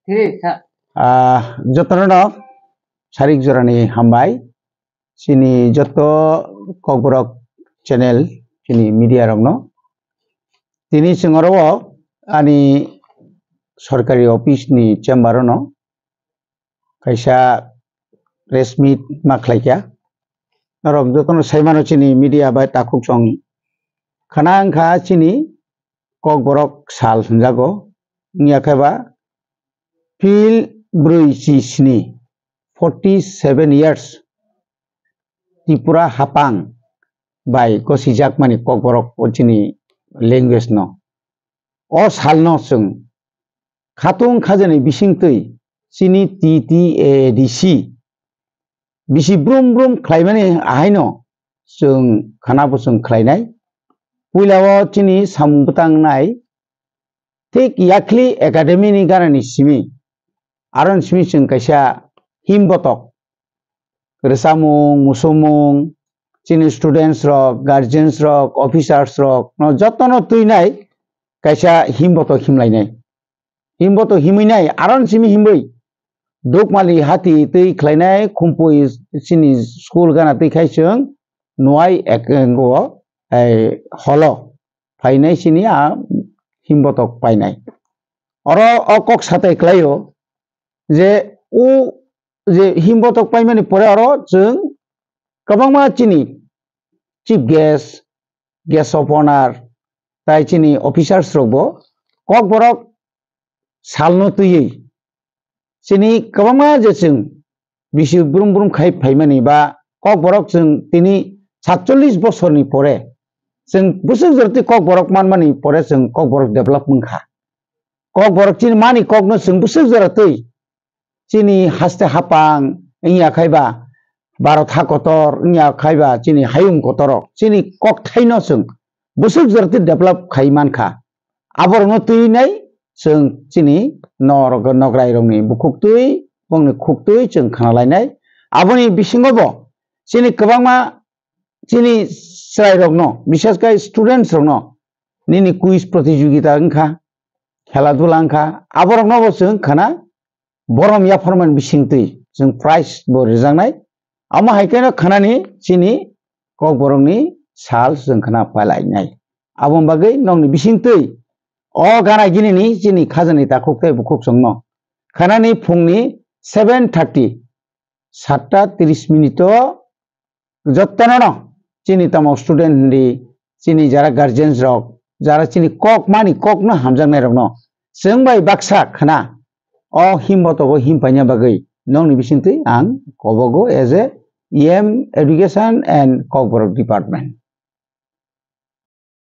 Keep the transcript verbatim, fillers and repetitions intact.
Three, sa- Ah, jotono no sarik jorani hambai. Chini joto Kokborok channel, chini media rokno. Tini chwng oro o ani sorkari office ni chamber o no kaisa press meet ma khlaikha. Norok jotono saimano chini media bai takhuk chwng khana wngkha chini Kokborok sal hwnjago. Wngya khe ba phil brwi chi sni, forty seven years, Tripura hapang bai gosijakmani Kokborok o chini language no. O salno chwng khatung khajani bisingtwi chini T T A A D C bisi brum brum khlaimani ahaino chwng khana bo chwng khlainai. Puila o chini samung bwtang nai thik Yakhli Academy ni ganani simi, aron simi chwng kaisa himbotok rwchapmung, musumung, chini students rok, guardians rok, officers rok no jotono twinai kaisa himbotok himlainai. Himbotok himwinai, aron simi himwi Dukmali hati twi khlainai, Khumpui chini school gana twi khai chwng nuai ek, go, ei, holo phainai chini a himbotok painai. Oro o kok satai khlaio je o je himbotok paimani pore oro chwng kwbangma chini chief guest, guest of honor, tai chini officers rokbo Kokborok salno twiwi chini kwbangma je chwng bisi brum brum khai phaimani ba Kokborok chwng tini satchollish bosorni pore chwng bwswk jora twi Kokborok manmani pore chwng Kokborok develop wngkha. Kokborok chini mani kokno chwng bwswk jora twi chini haste hapang wngya khai ba Bharat ha kotor wngya khai ba chini hayung kotorok chini kokthaino chwng bwswk jora twi develop khai mankha. Aborokno twinai chwng chini norok, nograi rokni bukhuk twi, bongni khuk twi chwng khna lainai. Aboni bisingo bo chini kwbangma chini chwrai rokno, bishesh khai students rokno nini quiz protijogita wngkha, khela dula wngkha, aborokno bo chwng khna borom yapharmani bisingtwi chwng prize bo rwjaknai. Amo hai kheno khnani chini Kokborokni sal chwng khna pailainai. Aboni bagwi nokni bisingtwi o gana ginini chini khajani takhuk tei bukhuk chwngno khanani phungni seven thirty, satta tris minute o jotono no chini tamo student hindi, chini jara guardians rok, jara chini kok mani kokno hamjaknai rokno chwng bai baksa khna o himbotogo himpaina bagwi nokni bisingtwi ang kobogo as a E M education and Kokborok department.